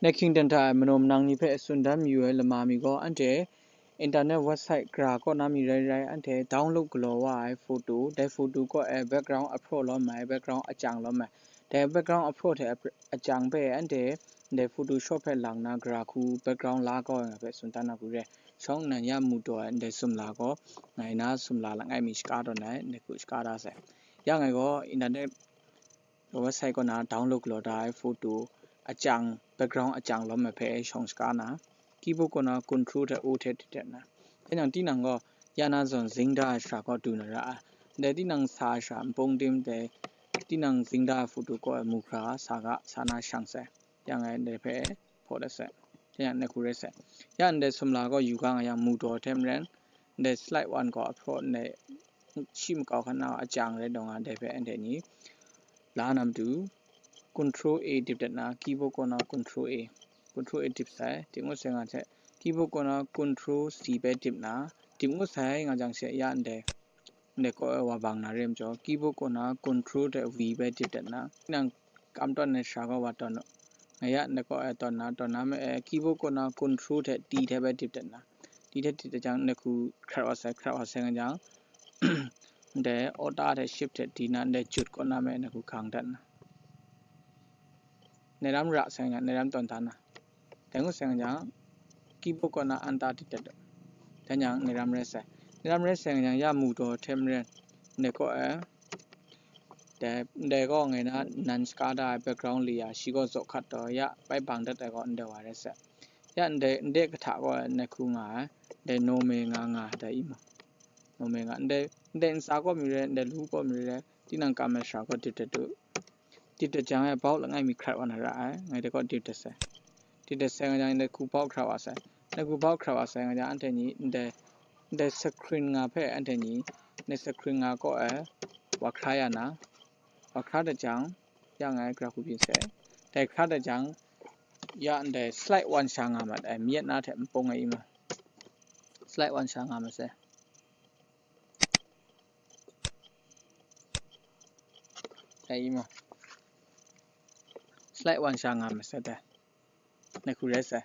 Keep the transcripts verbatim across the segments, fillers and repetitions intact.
Nehkingdan hta e manaw manang ni hpe tsun dan mayu ai lama mi gaw, anhte internet website gara kaw na mi rai rai, anhte download galaw wa ai photo, dai photo kaw e background appraw lawm ai, background achyang lawm ai, dai background appraw hte ap-, achyang hpe anhte ndai Photoshop hpe lang na gara hku background la kau ai nga hpe tsun dan na hku re. Shawng nnan ya mu taw ai ndai sumla gaw, ngai na sumla langai mi shaka tawn ai, ndai hku shaka da sai. Ya ngai gaw internet website kaw na download galaw da ai photo achyang, background achyang lawm ai hpe shawng shaka na, keyboard kaw na control hte o hte tit dat na. Dai nang tinang gaw ya na zawn zing da ai shara kaw du na ra ai. Dai tinang sa ai shara npung tim dai tinang zing da ai photo kaw e mu hkra sa ga, sa na shang sai. Ya ngai dai hpe hpaw dat sai. Dai yang nehku rai sai. Ya ndai sumla gaw yu ga nga yang mu taw hte maren, ndai slide one gaw appraw ndai shi makau hkan na achyang rai taw nga, dai hpe anhte ni la na matu, control A dip dat na, keyboard kaw na control A, control A dip sai, dip ngut sai nga hte, keyboard kaw na control C hpe dip na, dip ngut sai nga jang she ya ndai, ndai kaw e wa bang na re majaw, keyboard kaw na control hte V hpe dip dat na, nang kam tawn ai shara gaw wa tawn u. Nga ya ndai kaw e tawn na, tawn na me e, keyboard kaw na control hte T hte hpe dip dat na, T hte dip dat jang nehku hkrat wa sai, hkrat wa sai nga jang, ndai Alt hte Shift hte T na, ndai jut kaw na me nehku hkang dat na. Nehram ra sai nga, nehram tawn dan na. Dai ngut sai nga jang, keyboard kaw na Enter tit dat u. Dan yang nehram rai sai. Nehram rai sai nga jang, ya mu taw hte maren, ndai kaw e, dai, ndai gaw ngai na nan shaka da ai background layer, shi gaw zaw hkat taw, ya bai bang dat ai gaw ndai wa rai sai. Ya ndai, ndai kahta gaw nehku nga ai, ndai normal nga nga dai i ma. Normal nga, ndai, ndai ntsa kaw mi rai, ndai lu kaw mi rai, tinang kam ai shara gaw dip dat u. Dip dat jang e, bau langai mi hkrat wa na ra ai, ngai dai kaw dip dat sai. Dip dat sai nga jang, nehku bau hkrat wa sai. Nehku bau hkrat wa sai nga jang, anhte ni ndai, ndai screen nga hpe anhte ni, ndai screen nga kaw e wa hkra ya na, wa hkra dat jang, ya ngai gara hku byin sai. Dai hkra dat jang, ya ndai slide one sha nga mat ai, myit na hte npung ai i ma. Slide one sha nga mat sai. Dai i ma. Slide one sha nga mat sai dai. Nehku rai sai.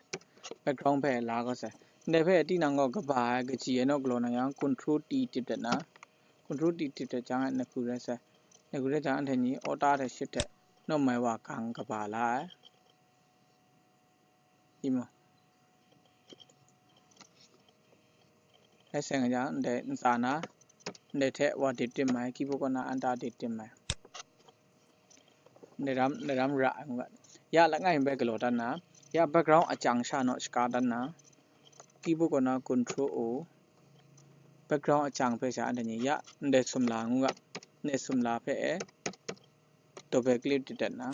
Background hpe la kau sai. Ndai hpe tinang gaw kaba ai, kaji ai naw galaw na yang, control T dip dat na. Control T dip dat jang nehku rai sai. Nehku rai jang, anhte ni Alt hte Shift hte naw mai wa gang kaba la ai. I ma. Rai sai nga jang, ndai ntsa na, ndai hte wa dip tim ai, keyboard kaw na Enter dip tim ai. Nehram, nehram ra ai ngu ga. Ya langai mi bai galaw dan na, ya background achyang sha naw shaka dan na, keyboard kaw na control O, background achyang hpe sha anhte ni ya ndai sumla ngu ga, ndai sumla hpe e double click tit dat na,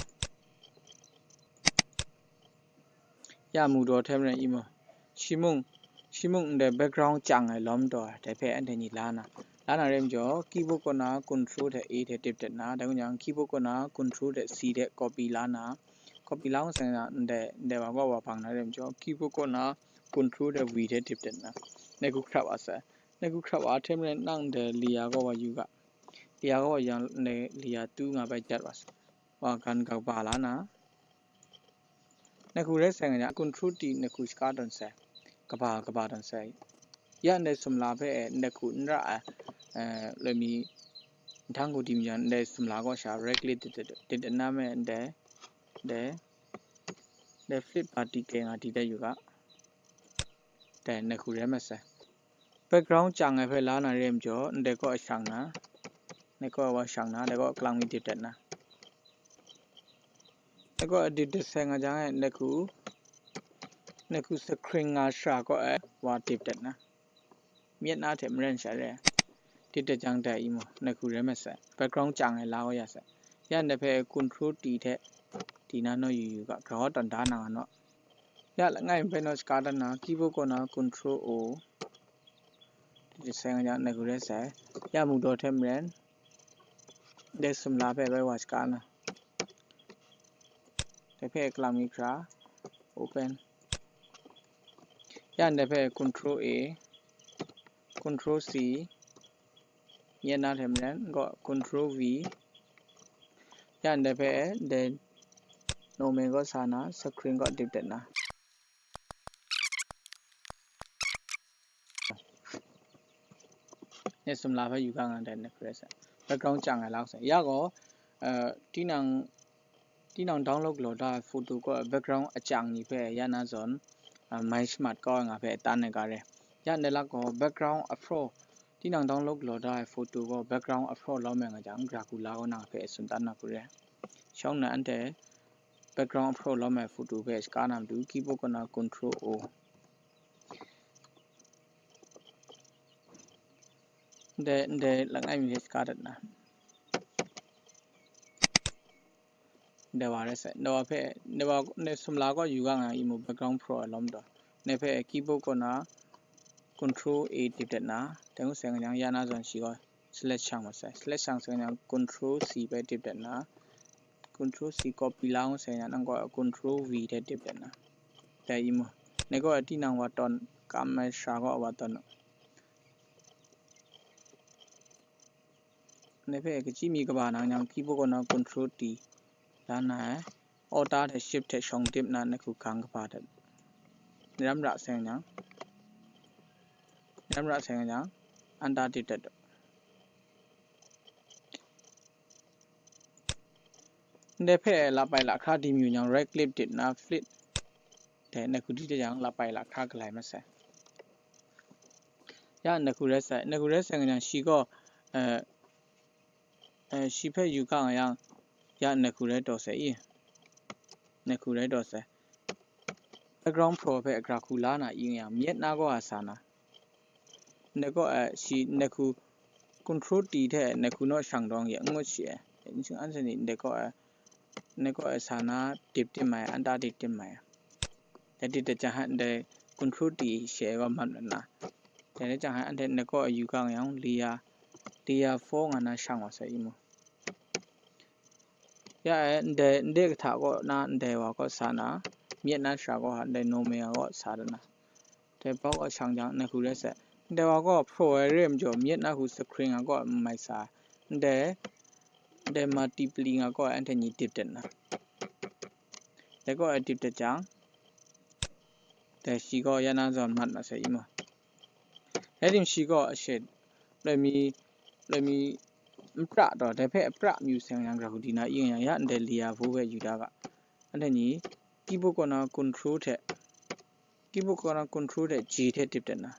ya mu daw hte maren i ma, shi mung, shi mung ndai background chyang ai lawm taw ai, dai hpe anhte ni la na, la na re majaw, keyboard kaw na control hte A hte dip dat na, dai ngu jang keyboard kaw na control hte C hte copy la na, copy la ngu sai na, ndai, ndai wa gaw wa bang na re majaw, keyboard kaw na control hte V hte dip dat na, nehku hkrap wa sai. Nehku hkrap wa hte maren nang ndai layer gaw wa yu ga, layer gaw wa yang, ndai layer tu nga bai jat wa sai. Wa gan kaba la na, nehku rai sai nga jang, control T nehku shaka tawn sai, kaba, kaba tawn sai. Ya ndai sumla hpe nehku n ra ai, eh, loi mi, nhtang hku di mi jang, ndai sumla kaw sha right click tit, tit, tit na me ndai, ndai, ndai flip particle nga di dat yu ga. Dai nehku rai mat sai. Background chyang ai hpe la na re majaw, ndai kaw shang na, ndai kaw wa shang na, ndai kaw kalang mi dip dat na. Ndai kaw dip dat sai nga jang e, nehku, nehku screen nga shara kaw e wa dip dat na. Myit na hte maren sha re ai. Dip dat jang dai i ma, nehku rai mat sai. Background chyang ai la wa ya sai. Ya ndai hpe control T hte, T na naw yu yu ga, gara tawn da na nga naw. Ya langai mi bai naw shaka dan na, keyboard kaw na control O. Dip dat sai nga jang nehku rai sai. Ya mu daw hte maren, dai sumla hpe bai wa shaka na. Dai hpe kalang mi hkra, open. Ya ndai hpe control A, control C, myit na hte maren, gaw control V. Ya ndai hpe, ndai, Normal kaw sa na, screen kaw dip dat na. Ne sumla hpe yu ga nga dat ne hkru ai sa. Background chyang ai la sa. Ya gaw, uh, tinang, tinang download galaw da ai photo kaw background a chyang ni hpe ya na zawn, uh, mai shamat kau ai nga hpe tan ai ga re. Ya ndai lak gaw background a pro, tinang download galaw da ai photo gaw background a pro lawm ai nga jang, gra hku la gaw nang hpe tsun tan na hku re. Shawng na anhte background a pro lawm ai photo hpe shaka na matu, keyboard kaw na control O. Ndai, ndai langai mi hpe shaka dat na. Ndai wa rai sai. Ndai wa hpe, ndai wa, ndai sumla kaw yu ga nga i mu, background pro ai lawm taw. Ndai hpe keyboard kaw na control A dip dat na, dai ngu sai nga jang ya na zawn shi gaw select shang mat sai. Select shang sai nga jang control C hpe dip dat na, control C copy la ngu sai nga jang nang gaw control V hte dip dat na. Dai i mu. Ndai gaw tinang wa tawn, kam ai sha gaw wa tawn. Ndai hpe kachyi mi kaba nang jang, keyboard kaw na control T la na ai, Alt hte shift hte shawng dip na, ndai hku gang kaba dat. Ram ra sai nga jang, ram ra sai nga jang, enter dip dat. Ndai hpe la pai la hkra di myu jang, right click dip na, flip. Dai, ndai hku di dat jang, la pai la hkra galai mat sai. Ya, ndai hku rai sai, ndai hku rai sai nga jang, shi gaw, eh, eh, shi hpe yu ga nga yang, ya, ndai hku rai taw sai i. Ndai hku rai taw sai. Background pro hpe gra hku la na i nga yang, myit na gaw a sa na. Ndai gaw, eh, shi, ndai hku, control T hte ndai hku naw shang dawng ye, ngut shi, eh. Anhte ni ndai gaw, eh, ndai gaw, eh, sa na, dip dip mai, enter dip dip mai. Dai dip dat jang hta ndai control T she gaw mat mat na. Dai rai jang hta anhte ndai kaw yu ga nga yang, layer, layer four nga na shang wa sai i mu. Ya e, ndai, ndai kahta kaw na, ndai wa kaw sa na, myit na sha gaw hta, ndai normal wa kaw sa dat na. Dai bau kaw shang jang, ndai hku rai sai. Ndai wa kaw pro ai re ai majaw, myit na hku screen nga kaw mai sa. Ndai, ndai multiply nga kaw anhte ni dip dat na. Dai kaw ai dip dat jang, dai shi gaw ya na zawn mat mat sai i mu. Rai tim shi gaw a she, loi mi, loi mi n pra taw, dai hpe a pra myu seng yang, gra hku di na i nga yang, ya ndai layer four hpe yu da ga. Anhte ni, keyboard kaw na control hte, keyboard kaw na control hte G hte dip dat na.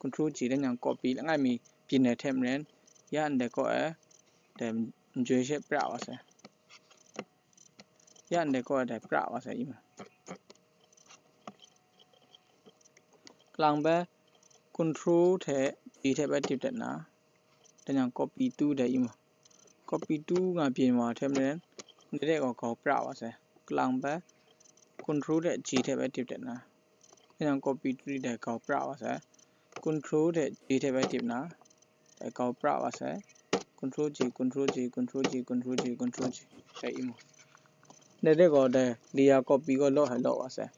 Control G dan yang copy langai mi byin ai hte maren, ya ndai kaw ai, dai n joi she pra wa sai. Ya ndai kaw ai dai pra wa sai i ma. Kalang bai control hte G hte bai dip dat na, dan yang copy two dai i ma. Copy two nga byin wa hte maren, ndai de gaw grau pra wa sai. Kalang bai control hte G hte bai dip dat na, dan yang copy three dai grau pra wa sai. Control hte G hte bai dip na, dai grau pra wa sai. Control G, control G, control G, control G, control G dai i mu. Ndai de gaw dai layer copy gaw law hai law wa sai.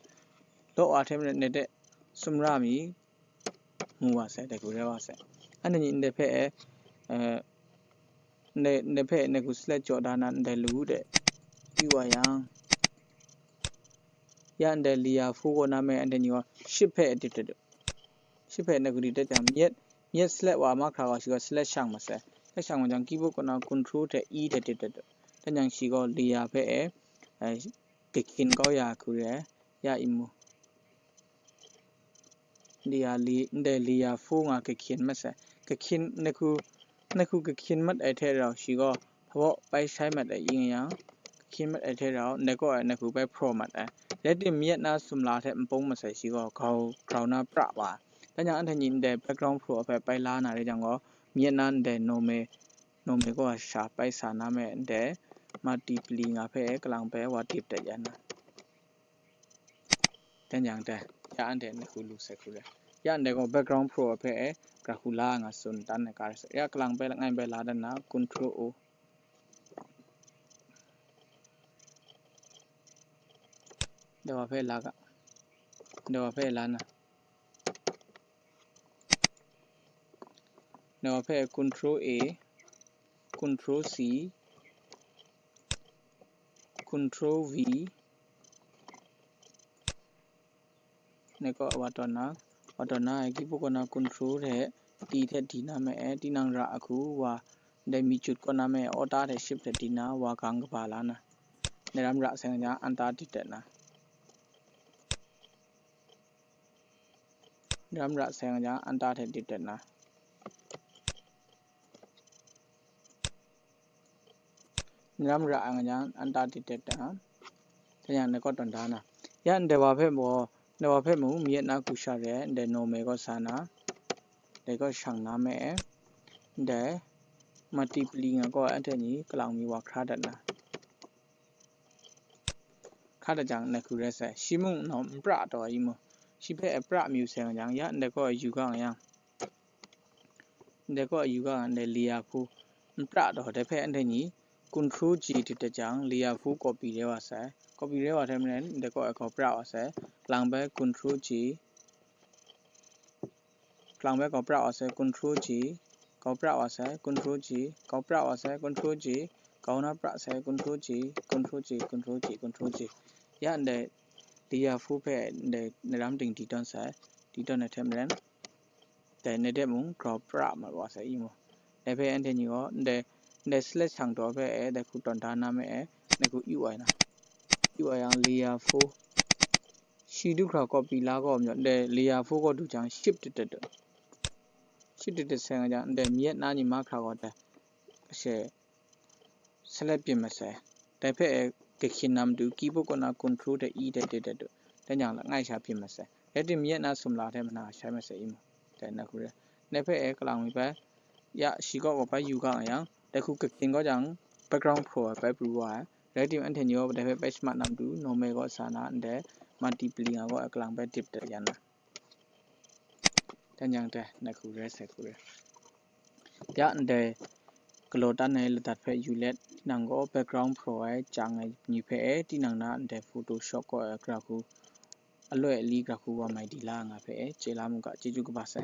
Law wa hte maren ndai de sumra mi mu wa sai, dai hku rai wa sai. Anhte ni ndai hpe, eh, ndai, ndai hpe ndai hku select jaw da na, ndai lawu de yu wa yang, ya ndai layer four kaw na me, anhte ni gaw shift hpe dip dat, shift hpe ndai hku dip dat jang, myit, myit select wa mahkra gaw shi gaw select shang ma sai. Select shang ma jang, keyboard kaw na control hte E hte dip dat, dan jang shi gaw layer hpe, eh, kahkyin kau ya hku re ai, ya i mu. Layer li, ndai layer four nga kahkyin mat sai. Kahkyin, ndai hku, ndai hku kahkyin mat ai hte rau shi gaw hpabaw bai shai mat ai i nga yang, kahkyin mat ai hte rau, ndai kaw ai ndai hku bai hpraw mat ai. Rai tim, myit na sumla hte npung masai shi gaw grau, grau na pra wa ai. Dan jang anhte ni ndai background pro hpe bai la na rai jang gaw, myit na ndai normal, normal kaw sha bai sa na me ndai multiply nga hpe kalang bai wa dip dat ya na. Dan jang dai, ya anhte ndai hku lu sai hku rai. Ya ndai gaw background pro hpe gra hku la nga tsun dan ai ga rai sai. Ya kalang bai langai bai la dan na, control O. Dai wa hpe la ga. Dai wa hpe la na. Dai wa hpe control A, control C, control V, nai kaw wa tawn na, wa tawn na, kipu kaw na control hte, T hte di na me e, tinang ra ahku wa, dai mi jut kaw na me e, auto hte shift hte di na, wa gang kaba la na. Dai ram ra sai nga jang, enter di dat na. Dai ram ra sai nga jang, enter hte di dat na. Dai ram ra nga jang, enter di dat na. Dai yang nai kaw tawn da na. Ya ndai wa hpe maw, ndai wa hpe mung, mi yet na ku sha re, ndai normal kaw sa na, dai kaw shang na me e, ndai multiply nga kaw anhte ni kalang mi wa hkra dat na. Hkra dat jang, nai hku rai sai. Shi mung naw n pra taw ai mu. Shi hpe e pra mayu sai nga jang, ya ndai kaw e yu ga nga yang, ndai kaw e yu ga nga, ndai layer hku n pra taw, dai hpe anhte ni control G di dat jang, layer hku copy rai wa sai. Copy rai wa hte maren, ndai kaw e grau pra wa sai. Kalang bai control G, kalang bai grau pra wa sai, control G, grau pra wa sai, control G, grau pra wa sai, control G, grau na pra sai, control G, control G, control G, control G. Ya ndai layer hku hpe ndai dai ram ting di tawn sai, di tawn ai hte maren, dai nai de mung grau pra mat wa sai i mu. Dai hpe anhte ni gaw ndai, ndai select shang taw hpe e, dai hku tawn da na me e, dai hku yu ai na. Yu ai yang layer hku, shi du hkra copy la gaw majaw, ndai layer hku gaw du jang shift di dat du. Shift di dat sai nga jang, ndai mi yet na ni mahkra gaw dai, she select pyi masai. Dai hpe e kahkyin na matu, keyboard kaw na control hte E hte di dat du. Dai yang langai sha pyi masai. Rai timung, mi yet na sumla hte mana shai masai i mu. Dai nai hku rai. Dai hpe e kalang mi bai, ya shi kaw gaw bai yu ga nga yang, dai hku kahkyin gaw jang, background pro ai bai pru wa ai. Rai timung, anhte ni gaw dai hpe bai shamat na matu, normal kaw sa na, ndai multiply nga gaw e kalang bai dip dat yan na. Dai yang dai, nai hku rai sai hku rai. Ya ndai galaw tan ai ladat hpe yu let, nang gaw background pro ai chyang ai ni hpe e, tinang na ndai Photoshop kaw e gara hku, aloi ali gara hku wa mai di la nga hpe e, chye la mu ga, chyeju kaba sai.